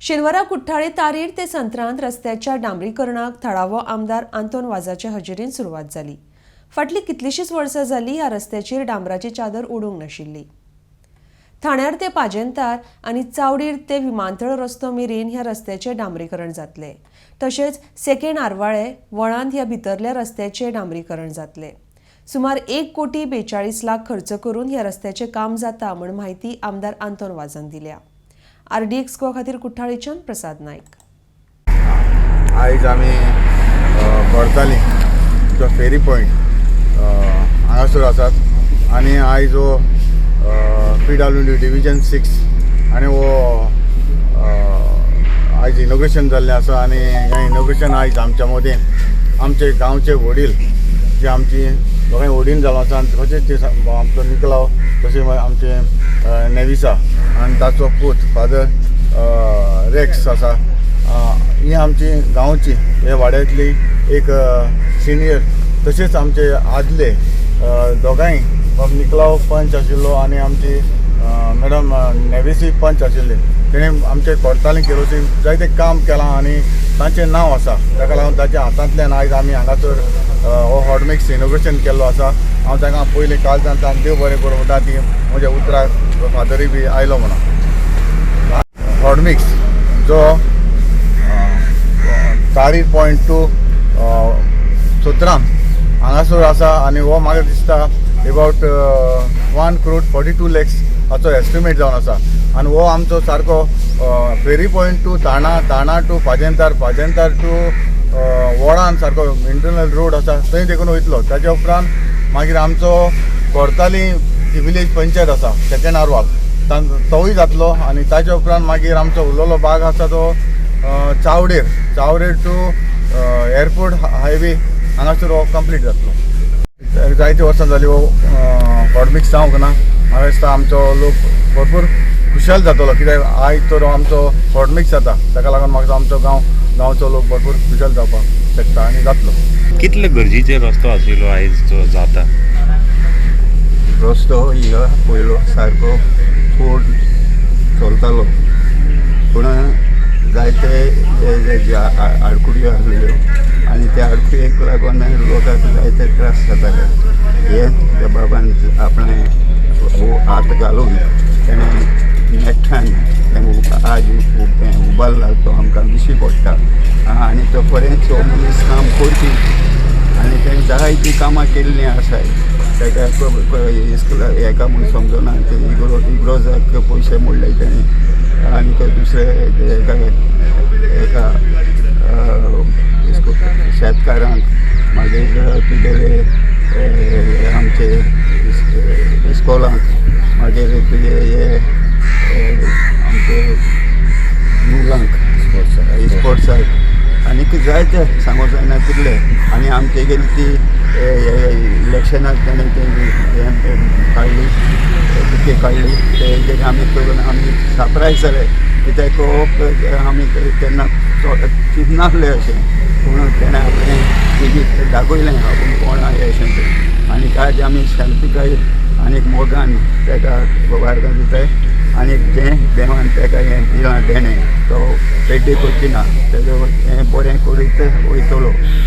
शेनवारा कुठ्ठाळे तारीर ते संत्रांत रस्त्याच्या डांबरीकरणाक थळावो आमदार आंतोन वाजाचे हजेरीन सुरवात जाली. फाटलीं कितलींशींच वर्सां जालीं ह्या रस्त्याचेर डांबराची चादर ओडूंक नाशिल्ली. थाण्यार ते पाजेंतार आनी चावडीर ते विमानतळ रस्तो मेरेन ह्या रस्त्याचें डांबरीकरण जातलें. तशेंच सेकंड आरवाळे वळांत ह्या भितरल्या रस्त्याचें डांबरीकरण जातलें. सुमार 1 कोटी 42 लाख खर्च करून ह्या रस्त्याचें काम जाता म्हूण म्हायती आमदार आंतोन वाजान दिल्या. आरडीएक्स गोवा खातीर कुठ्ठाळीच्यान प्रसाद नायक. आयज आमी करताली जो फेरी पॉयंट हांगासर आसात आनी आयज हो पीडब्ल्यूडी डिविजन 6 आनी हो आयज इनॉग्रेशन जाल्लें आसा. आनी हें इनॉग्रेशन आयज आमच्या मदीं आमचे गांवचे वडील जे आमची दोगांय वडील जालो आसा आनी तशेंच ते आमचो निकलाव, तशें आमचे नेविसा आनी ताचो पूत फादर रेक्स आसा. ही आमची गांवची हे वाड्यांतली एक सिनियर, तशेंच आमचे आदले दोगांय बाब निकलाव पंच आशिल्लो आनी आमची मॅडम नेविसी पंच आशिल्ली. तेणें आमचे कोर्ताली केरोसी जायतें काम केलां आनी तांचें नांव आसा. ताका लागून ताच्या हातांतल्यान आयज आमी हांगासर हो हॉटमिक्स इनोग्रेशन केल्लो आसा. हांव ताका पयलीं कालच्यान देव बरें करूं म्हणटा, ती म्हज्या उतराक फादरूय बी आयलो म्हणून. हॉटमिक्स जो तारीर पॉयंट टू सुत्राम हांगासर आसा आनी हो म्हाका दिसता about 1 crore 42 lakhs हाचो एस्टिमेट जावन आसा. आनी हो आमचो सारको फेरी पॉयंट टू ताणा, ताणा टू पाजेंतार, पाजेंतार टू वडान सारको इंटरनल रोड आसा, थंय देखून वयतलो. ताच्या उपरांत मागीर आमचो कोर्ताली विलेज पंचायत आसा, सेकंड आरवाल, तोवूय जातलो. आनी ताच्या उपरांत मागीर आमचो उरलेलो भाग आसा तो चावडेर, चावडेर टू एअरपोर्ट हायवे हांगासर हो कंप्लीट जातलो. जायते वर्सां जाली हो हॉटमिक्स जावंक ना. म्हाका दिसता आमचो लोक भरपूर खुशाल जातलो, कित्याक आयज तर आमचो हॉटमिक्स जाता. ताका लागून म्हाका आमचो गांव, गांवचो लोक भरपूर खुशाल जावपाक शकता आनी जातलो. कितले गरजेचे रस्तो आशिल्लो आयज जो जाता? रस्तो हिंगा पयलो सारको चड चलतालो, पूण जायते जे जे आडकुड्यो आसल्यो आनी त्या आडकुड्येक लागून लोकांक जायते त्रास जाताले. हे त्या बाबान आपणें हात घालून तेणें नेट्टान तें आज उबारला, तो आमकां दिश्टी पडटा. आनी तो पर्यंत हो मनीस काम करपी आनी तेणें जायतीं कामां केल्लीं आसाय. ताका इस्कुला हेका म्हूण समजना, ते इग्रो इग्रोजाक पयशे मोडले तेणें आनी ते दुसरे हेका हेका शेतकारांक, मागीर तुगेले आमचे इस्कोलांक, मागीर तुजे हे आमचे मुलांक, स्पोर्ट्साक, आनीक जायते सांगूंक जायना तितले. आनी आमचे गेली ती इलेक्शनाक तेणें ते हें काडली, टिकेट काडली, तेजेर आमी करून आमी सरप्रायज जाले, कित्याक आमी तेन्ना चिंतनासले अशें. पूण तेणें आपणें तिगीत दाखयलें आपूण कोण अशें तें. आनी आज आमी शांतिकाय आनी मोगान ताका वार्गां दिताय आनी जें देवान ताका हें दिलां देणें, तो पेड्डे करची ना, तेजो हें बरें करीत वयतलो.